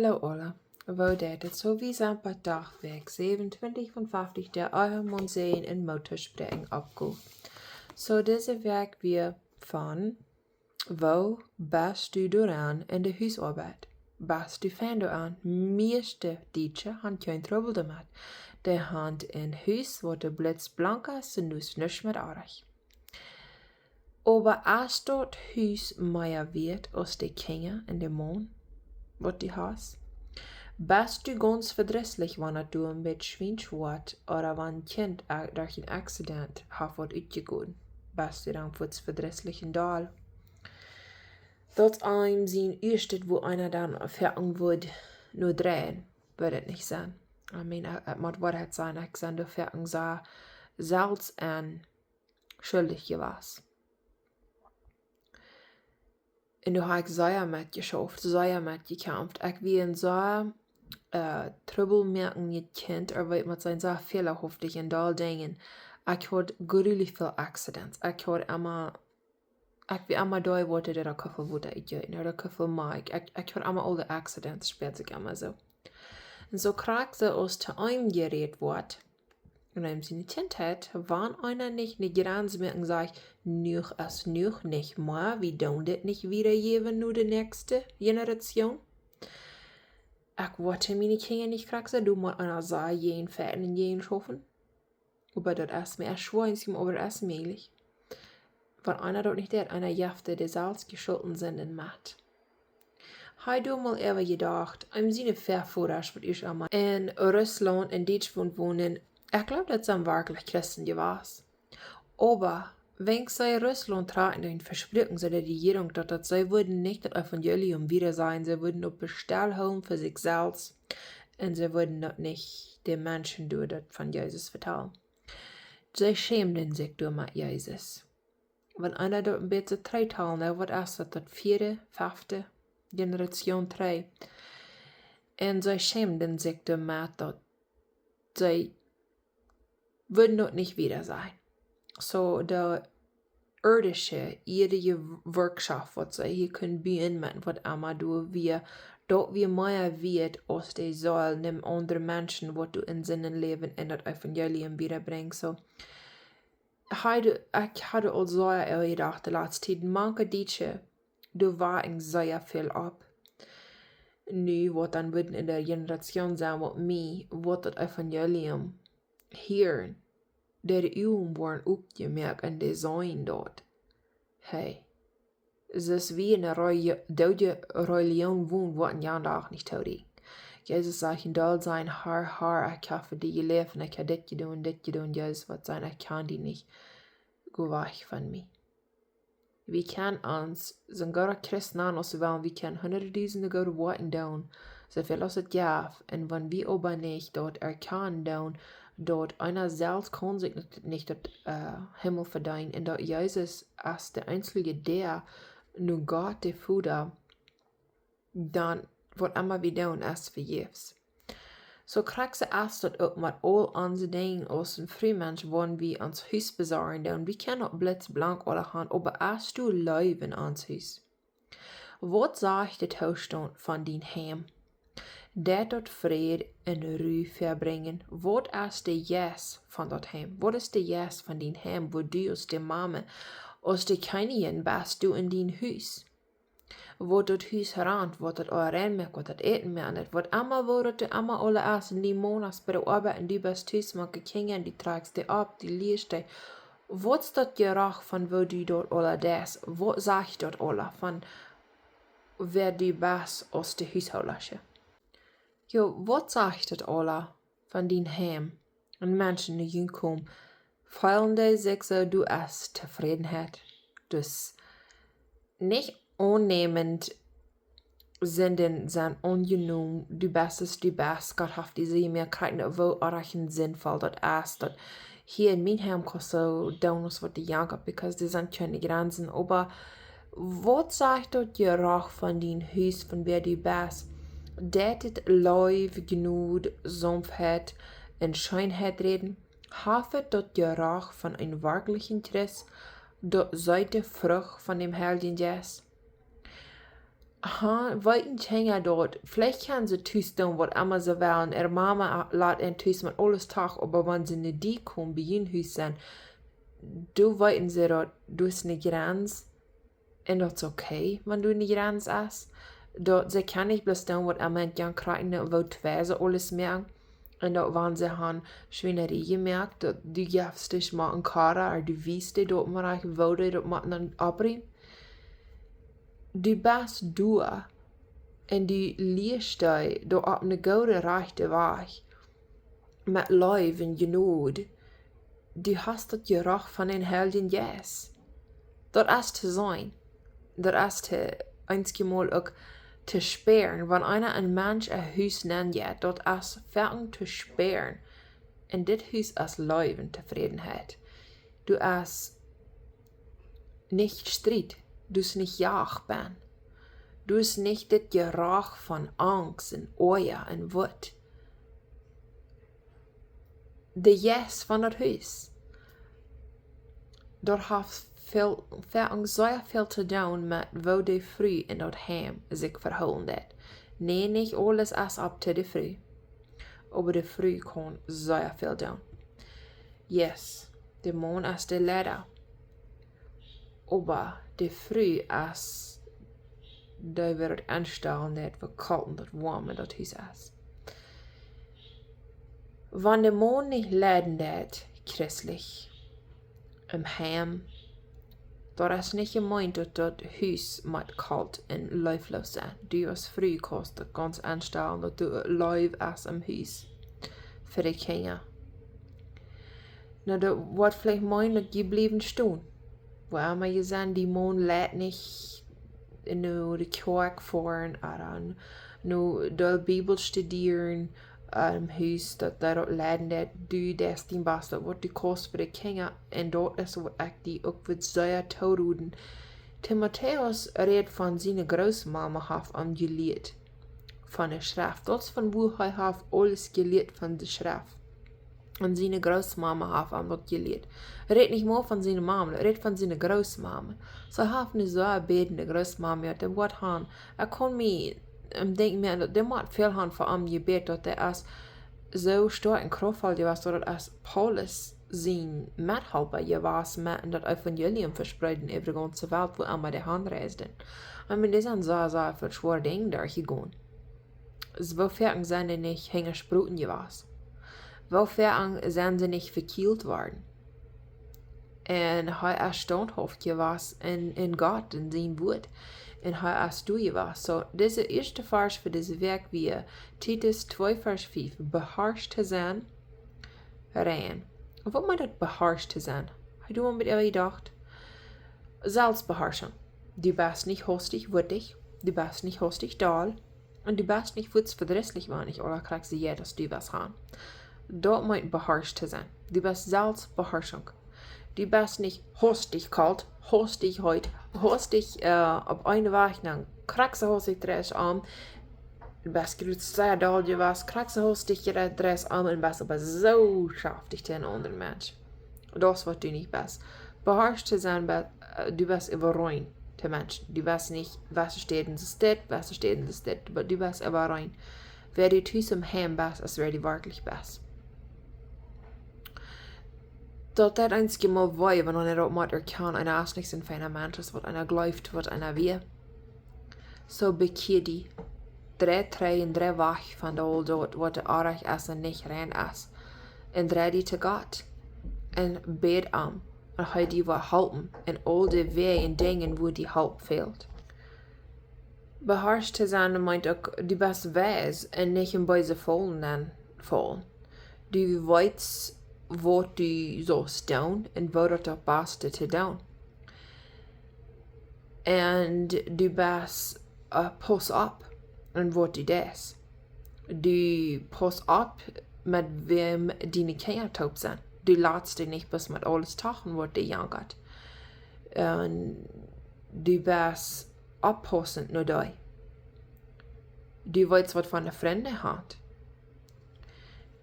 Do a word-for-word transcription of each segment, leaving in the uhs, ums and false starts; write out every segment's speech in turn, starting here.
Hallo aula, woo jeit et? Soo, wie sent bie Dach Wäakj säwenuntwintich von fefftich, de Ehemaun säajnen un Moot toospräakjen oppkomen. Soo, dise Wäakj wia von: Woo best du doaraun en de Husoabeit? Best du fein doaraun? Mieeschte Dietsche han kjeen Trubbel doamet. Dee han een Hus, waut de Blitz blank es un doa es nuscht met oajch. Oba es daut Hus mea wieet aus de Kjinja un de Maun, waut du hast? Best du gaunz vedrisslich, wan et doa een bät schwiensch woat, ooda wan een Kjint ä-, derch een Accident haft waut utjegoten? Best du dan fuaz vedrisslich un doll? Daut es eenem sien ieeschtet, wua eena dan foaken wudd no dreien, wudd et nich sennen? I mean, et, et mott Woarheit sennen, ekj sie doa foaken sea selfst aun schuldich jewast. Un doa hab ekj sea met jeschauft, sea met jekjamft. Ekj wia een sea, äh, trubbelmoakjendet Kjint, ooda weet mau, sea fälahauftich en doll Dinja. Ekj haud grulich väl Accidents. Ekj haud emma, ekj wia emma doa, waut de Kuffel Wota utjeeten, ooda Kuffel Malkj. Ekj, ekj haud emma aul de Accidents, spieed sikj emma soo. Un soo krakjt soo aus to eenem jerät woat, un en siene Kjintheit, wan eena nich ne Grenz moakt un sajcht: "Jenuach es jenuach, nich mea, wie doonen dit nich wiedajäwen no de näakjste Generation." Ekj wull miene Kjinja nich krakjt soo, doa mott eena sea jäajen fajchten un jäajen schaufen. Oba daut es mie ieescht schwoa, oba daut es mäajlich. Wan eena daut nich deit, eena jeft de selfst jeschulden Sinden met. Hab doa mol äwa jedocht, en siene Väavodasch, waut ieescht emol en Russlaunt un Dietschlaunt wonden, ekj gleew, daut sent werkjlich Christen jewast. Oba wan see Russlaunt trocken, dan vespruaken see de Rejierunk, daut, daut see wudden nich daut Evangelium wieda sajen, see wudden daut bestell hoolen fa sikj selfst, un see wudden daut nich de Menschen doa daut von Jesus vetalen. See schämden sikj doa met Jesus. Wan eena daut een bät trigj talen, dan waut es daut, daut vieede, fefte Generation trigj. Un see schämden sikj doamet, daut see wudden daut nich wieda sajen. Soo, de irdische, irdische Wirtschaft, waut see hia kunnen buen met waut emma doa wia, daut wia mea wieet aus de Seel von aundre Menschen, waut doa en Sinden läwen un daut Evangelium wiedabrinjen. Soo, hab, ekj haud aul soo väl jedocht de latste Tiet, mank de Dietsche, doa wia ekj sea väl opp. Nu, waut dan wudden en de Generation sennen, waut mie, waut daut Evangelium hieren, dee äare Uagen woaren opjemoakt un dee seenen daut: "Hey, soo aus wie en eene Reli-, doodje Religion wonen, woat een Dach nich toorieekjen." Jesus sajcht: "Wan dee sajen: 'Herr, Herr, ekj hab fa die jeläft un ekj hab dit jedonen, dit jedonen'", Jesus woat sajen: "Ekj kjan die nich. Go wajch von mie." Wie kjennen ons soo goode Christen nanen aus wie wellen, wie kjennen hundatdusende goode Woakjen doonen, soo väl aus et jeft. Un wan wie oba nich daut erkjanen doonen, daut eena selfst kaun sikj nich, nich daut, äh, Himmel vedeenen, un daut Jesus es de eensje Däa no Gott de Voda, dan waut emma wie doonen es vejäfs. Soo krakjt soo es daut uk met aul onse Dinja aus een Frumensch, wan wie ons Hus besorjen doonen. Wie kjennen daut blitzblank aula han, oba hast du Leew en ons Hus? Waut sajcht de Toostaunt von dien Heim? Deit daut Fräd un Ru vebrinjen? Waut es de Jeist von daut Heim? Waut es de Jeist von dien Heim, wua du aus de Mame, aus de Kjennijin best, du en dien Hus? Waut daut Hus rant, waut daut aula rein moakt, waut daut Äten moakt, waut emma, wua daut emma aula es, un dien Maun es bie de Oabeit un du best tus met de Kjinja un du trakjst dee opp, du lieescht dee. Waut es daut Jeroch von woo du daut aula deist? Waut sajcht daut aula von wäa du best aus de Hushooldasche? Jo, waut sajcht daut aula von dien Heim? Un Menschen, dee hia komen, feelen dee sikj soo, du hast Tofrädenheit. Dus nich aunnämend Sinden sent aunjenomen, du best aus du best, Gott haft die soo jemoakt, krakjt woo oajch un sinnvoll daut es, daut hia en mien Heim kaust soo doonen aus waut du jankst, because doa sent kjeene Grenzen. Oba waut sajcht daut Jeroch von dien Hus, von wäa du best? Deit et Leew, Jnod, Saunftheit un Scheenheit räden? Haft et daut Jeroch von een werkjlichen Christ, daut seete Frucht von däm Heiljen Jeist? Ha, weeten Kjinja daut, veleicht kjennen see tus doonen waut emma see wellen, äare Mama lat an tus met aules tach, oba wan see no die komen, bie jun Hus sent, dan weeten see daut, du hast eene Grenz, un daut es okay, wan du eene Grenz hast. Daut see kjennen nich bloos doonen waut emma an jan krakjt, woo twei see aules moaken. Un daut wan see han Schwienerie jemoakt, daut du jefst dee mau een Kara, ooda du wiest dee daut mau rajcht, woo dee daut mau dan opriemen. Du best doa un du lieescht dee doa opp een gooden, rajchten Wajch, met Leew un Jnod. Du hast daut Jeroch von dän Heiljen Jeist. Daut es to seenen. Daut es to, eenjemol uk to spieren. Wan eena een Mensch een Hus nenjeit, daut es foaken to spieren. Un dit Hus es Leew un Tofrädenheit. Du hast nich Striet, du hast nich Jagd bie. Du hast nich dit Jeroch von Angst un Oaja un Wut. De Jeist von daut Hus. Daut haft väl, väl, sea väl to doonen met woo de Fru en daut Heim sikj vehoolen deit. Nä, nich aules es opp to de Fru. Oba de Fru kaun sea väl doonen. Yes, de Maun es de Leida. Oba de Fru es dee, waut daut aunstalen deit, waut kolt un waut woam en daut Hus es. Wan de Maun nich leiden deit, christlich, em Heim, daut es nich jemeent daut daut Hus mott kolt un leewloos sennen. Du aus Fru kaust daut gaunz aunstalen, daut du Leew hast em Hus fa de Kjinja. Nu, daut woat veleicht meenen daut jie bliewen stonen. Woo emma jie sent, de Maun leit nich no de Kjoakj foaren, ooda no de Bibel studieren, em Hus, daut dee daut leiden deit, du deist dien Bastet, waut du kaust fa de Kjinja, un daut es waut ekj die uk wudd sea toroden. Timotäus rät von siene Grootmama haft am jelieet von de Schreft. Daut es von wua hee haft aules jelieet von de Schreft. Un siene Grootmama haft am daut jelieet. Rät nich mau von siene Mama, rät von siene Grootmama. See haft eene sea bädende Grootmama, jo, dee woat han. Ekj kaun mie, em, denkjen, mea, daut dee mott väl han fa am jebät, daut dee es soo stoakj un krauftvoll jewast, daut dee es Paulus sien Methalpa jewast, met daut Evangelium vespreeden äwa de gaunze Welt, wua emma dee han reisden. I mean, dee sent sea, sea väl schwoare Dinja derchjegonen. Woo foaken sent dee nich hinja Sproten jewast? Woo foaken sent see nich vekjielt worden? Un hee es staunthauft jewast en, en Gott, en sien Wuat. Un hee es doa jewast. Soo, dise ieeschte Varsch fa dise Wäakj wia Titus twee Varsch fief. Beharscht to sennen, rein. Waut meent daut, beharscht to sennen? Hast du mol doaräwa jedocht? Selbstbeherrschung. Du best nich hastich wutich, du best nich hastich doll, un du best nich fuaz vedrisslich, wan nich aule krakjt soo jeit aus du west han. Daut meent beharscht to sennen. Du best Selbstbeherrschung. Du best nich hastich kolt, hastich heet, hastich, äh, opp eene Wäakj, dan krakjt soo hastich dreist om. Du best jrods sea doll jewast, krakjt soo hastich dreist om un best oba soo schaftich to een aundren Mensch. Daut es waut du nich best. Beharscht to sennen, be-, äh, du best äwareen to Menschen. Du best nich, wese Städen soo dit, wese Städen soo dit, oba du best äwareen. Wäa du tus em Heim best, es wäa du werkjlich best. Daut deit eenjemol wee, wan eena daut mott erkjanen, eena es nich soon feina Mensch, aus waut eena jleeft, waut eena wia. Soo bekjia die. Drei, drei un drei wajch von aul daut, waut oajch es un nich rein es. Un drei die to Gott. Un bäd am. Un hee die woat halpen. Un aul de Wäaj un Dinja, wua die Help fält. Beharscht to sennen meent uk, du best wies un nich en beese Faulen nenfaulen. Du weetst, waut du saust doonen un woo daut daut baste to doonen. Un du best, äh, pauss opp en waut du deist. Du pauss opp, met wäm diene Kjinja toop sent. Du latst die nich bloos met aules tachen, waut die jankat. Un du best oppaussent no die. Du weetst, waut fa Frind hee haft.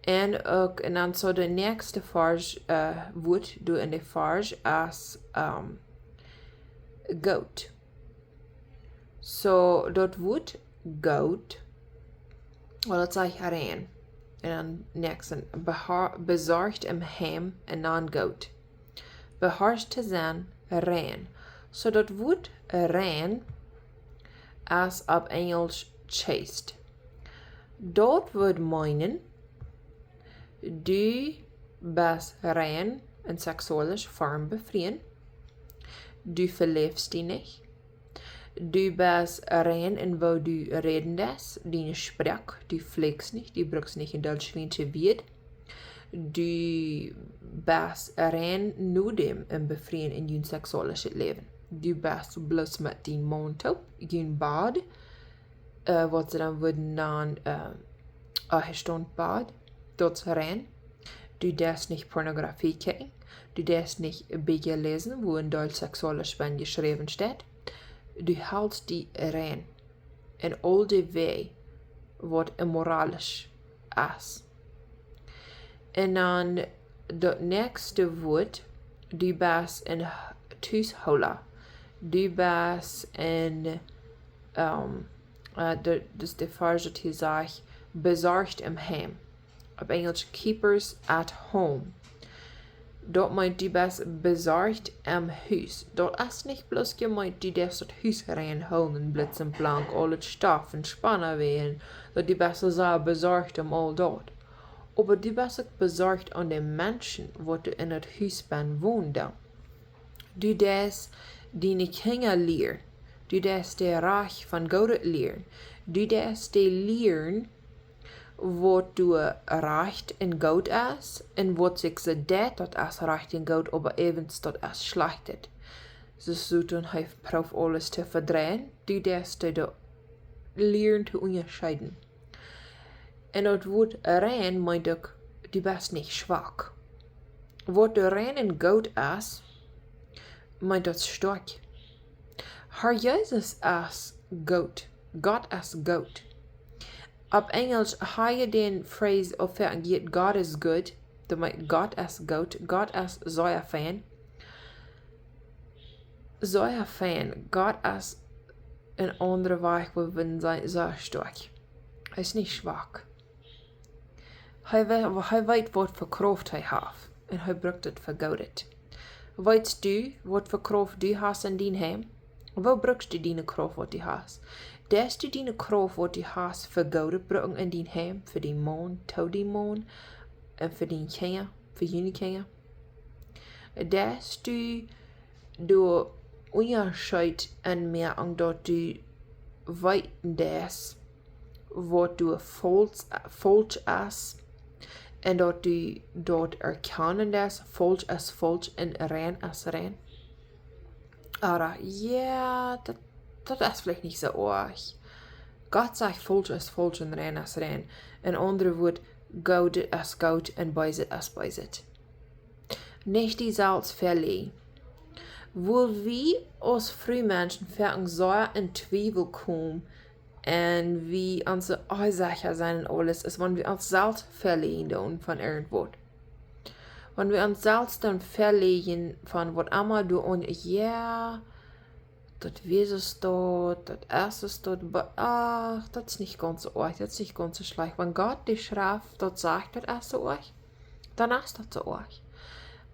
Un uk, un dan soo de näakjste Varsch, äh, Wuat doa en de Varsch es, ähm, goot. So, daut Wuat goot, well, daut saj ekj rein. Un dan näakjsten, beha- besorcht em Heim un dan goot. Beharscht to sennen, rein. So, daut Wuat rein es opp Enjelsch chaste. Daut wudd meenen, du best rein en seksuelle Form befrieen. Du veläfst die nich. Du best rein en woo du räden deist, diene Sproak, du fliekst nich, du brukst nich een doll schwiensche Wieed. Du best rein no däm en befrieen en jun seksuellet Läwen. Du best bloos met dien Maun toop, jun Bad, äh, waut see dan wudden nanen, äh, Ehestaunt Bad, daut es rein. Du deist nich Pornografie kjikjen, du deist nich Bieekja läsen, wua een doll seksuelle Spenn jeschräwen steit. Du helst die rein en aul de Wäaj, waut immoralisch es. Un dan daut näakjste Wuat, du best een Hushoola. Du best een, ähm, äh, de, daut es de Varsch, daut hia sajcht, besorcht em Heim. Opp Enjelsch, keepers at home. Daut meent, du best besorcht em Hus. Daut es nich bloos jemeent, du deist daut Hus rein hoolen, blitzeblank, aul daut Stoff un Spann wajch, daut du best soo sea besorcht om aul daut. Oba du best uk besorcht aun de Menschen, waut doa en daut Hus bennen wonen doonen. Du deist diene Kjinja lieren. Du deist dee rajcht von Goodet lieren. Du deist dee lieren, waut doa rajcht un goot es, un waut sikj see deit, daut es rajcht un goot, oba äwent daut es schlajchtet. Soo, soo dan hee prooft aules to vedreien, du deist dee doa lieren to unjascheeden. Un daut Wuat rein meent uk, du best nich schwak. Waut doa rein un goot es, meent daut stoakj. Herr Jesus es goot. Gott es goot. Opp Enjelsch hab jie dän Phrase opp Enjelsch, God is good. Daut meent, Gott es goot. Gott es sea fein. Sea fein. Gott es een aundra Wajch, woo wie wudden sajen, sea stoakj. Hee es nich schwak. Hee we-, hee weet, waut fa Krauft hee haft. Un hee brukt et fa Goodet. Weetst du, waut fa Krauft du hast en dien Heim? Woo brukst du diene Krauft, waut du hast? Deist du diene Krauft, waut du hast, fa Goodet brucken en dien Heim, fa dien Maun, to dien Maun, un fa diene Kjinja, fa june Kjinja? Deist du doa Unjascheet aunmoaken, daut du weeten deist, waut doa faulsch, faulsch es, un daut du daut erkjanen deist, faulsch es faulsch un rein es rein? Ooda, jo, daut, daut es veleicht nich soo oajch. Gott sajcht, faulsch es faulsch un rein es rein. En aundre Wieed, Goodet es goot un Beeset es beeset. Nich die selfst veläajnen. Wua wie aus Frumenschen foaken sea en Twiewel komen un wie ons onsecha sent en aules, es wan wie ons selfst veläajnen doonen von irjentwaut. Wan wie ons selfst dan veläajnen von waut emma doa un, jo, daut wia soo, daut es soo, oba, ach, daut es nich gaunz soo oajch, daut es nich gaunz soo schlajcht. Wan Gott die Schreft daut sajcht, daut es soo oajch, dan es daut soo oajch.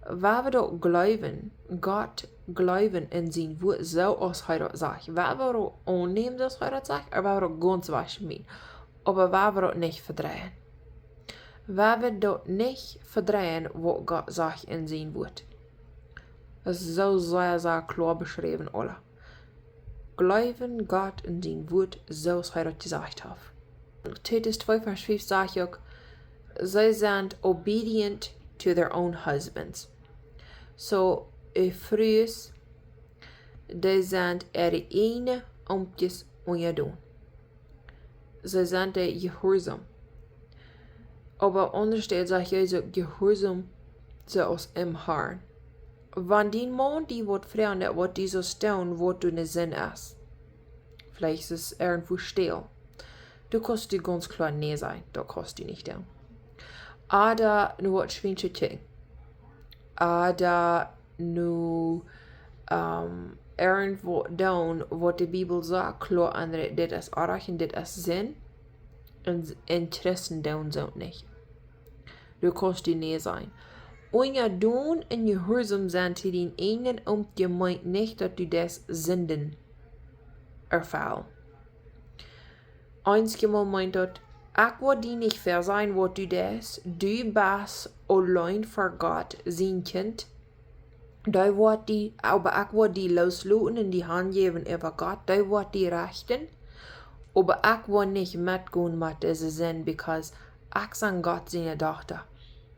Wan wie daut jleewen, Gott jleewen en sien Wuat, soo aus hee daut sajcht, wan wie daut aunnämen, soo aus hee daut sajcht, ooda wan wie daut gaunz wajchschmieten, oba wan wie daut nich vedreien. Wan wie daut nich vedreien, waut Gott sajcht en sien Wuat. Daut es soo sea, sea kloa beschräwen, aula. Jleewen Gott en sien Wuat, soo aus hee daut jesajcht haft. Titus twee Varsch fief sajcht uk, see sent obedient to their own husbands. So, äh, Frues, dee sent äare ieejne Oomkjes unjadon. See sent dee jehuarsom. Oba aundasch sajcht Jesus uk jehuarsom, soo aus em Harn. Wan dien Maun die waut froagen deit, waut du sust doonen, waut du ne Sind es. Veleicht es irjentwua stälen. Du kaust die gaunz kloa nä sajen, daut kaust du nich doonen. Ooda no waut Schwienschet kjikjen. Ooda no, ähm, irjentwaut doonen, waut de Bibel soo kloa aunrät, dit es orrajcht un dit es Sind. Un, un Christen doonen soo nich. Du kaust die nä sajen. Unjadon un jehuarsom sennen to dien eejnen Oomkje meent nich, daut du deist Sinden erfellen. Eenjemol meent daut, ekj woa die nich väasajen, waut du deist. Du best auleen fa Gott sien Kjint. Dee woat die, oba ekj woa die loosloten un die hanjäwen äwa Gott. Dee woat die rechten. Oba ekj woa nich metgonen met dise Sind, because ekj sie Gott siene Dochta.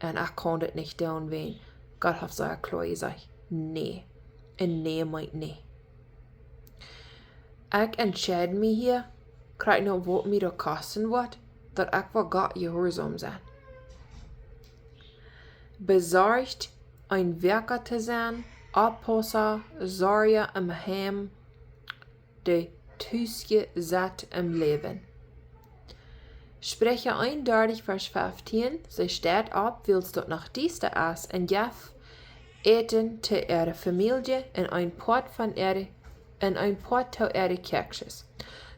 Un ekj kaun dit nich doonen, wiels Gott haft sea kloa jesajcht: Nä. Un nä meent nä. Ekj entscheid mie hia, krakjt nu waut mie daut kosten woat, daut ekj fa Gott jehuarsom sie. Besorcht, een Werkja to sennen, Oppaussa, Sorja em Heim, de Tusje sat em Läwen. Spricha eenundartich, Varsch feftieen: See steit opp, wiels daut noch diesta es, un jeft Äten to äare Famielje un een Poat von äare, un een Poat to äare Kjäakjsches.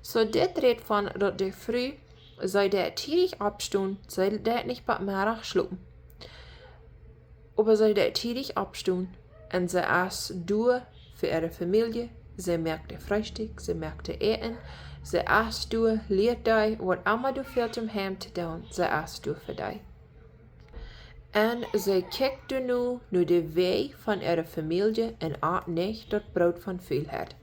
Soo, dit rät von daut de Fru, see deit tiedich oppstonen, see deit nich bat Meddach schlopen. Oba see deit tiedich oppstonen un see es doa fa äare Famielje. See moakt de Freestikj, see moakt de Äten, see es doa, lieet dee, waut emma doa fält em Heim to doonen, see es doa fa dee. Un see kjikjt doano no de Wäaj von äare Famielje un at nich daut Broot von Fulheit.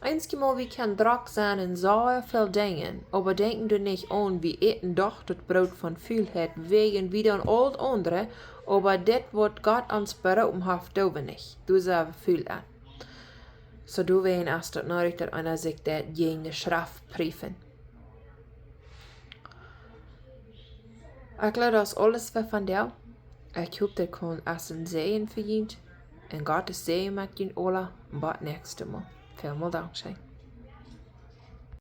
Eenjemol, wie kjennen drock sennen un soo väl Dinja, oba denkjen doa nich aun, wie äten doch daut Broot von Fulheit, wäajen wie doonen aul daut aundre, oba dit, waut Gott ons beroopen haft, doo wie nich. Doa sent wie ful aun. Soo, doawäajen es daut needich, daut eena sikj daut jäajen de Schreft priewen. Ekj jleew, daut es aules fa vondoag. Ekj hop, daut kaun aus een Säajen fa junt. Un Gott sien Säajen met junt aula. Bat näakjstet Mol. Välmol dankscheen.